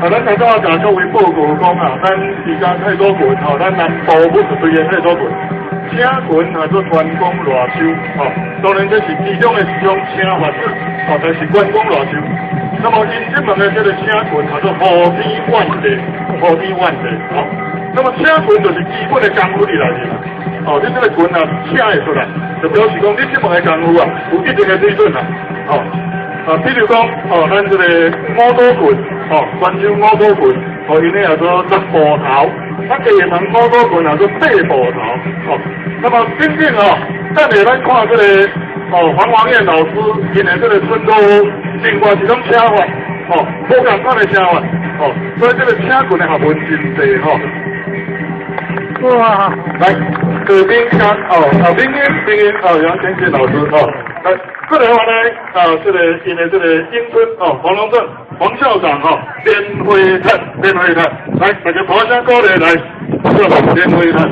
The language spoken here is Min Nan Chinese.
啊，咱頭拄仔共各位報告講啊，咱而家太祖拳吼，咱南部武術隊的太祖拳，請拳叫做關公賴手，吼，當然這是其中的一種請法，吼，但是關公賴手。那麼𪜶這門的這个請拳叫做呼天喚地，呼天喚地，吼。那麼請拳就是基本的功夫佇內面啦，哦，你這个拳啊請會出來，就表示講你這門的功夫啊有一定的水準啦，哦。啊，比如講，哦，咱這个五虎拳，哦，泉州五虎拳，哦，𪜶咧叫做十步頭，咱下門五虎拳叫做八步頭，哦，那麼等等哦，等下咱看這个，哦，黃王艷老師𪜶的這个春羅，另外一種請法，哦，無仝款的請法，哦，所以這个請拳的學問真濟吼。哇！來，左邊看哦，啊，明英，明英，哦，楊天杰老師哦，來，過來話呢，啊，這个𪜶的這个英春哦，黃龍正黃校長哦，連花踢，連花踢，來，大家拍聲鼓勵來，連花踢。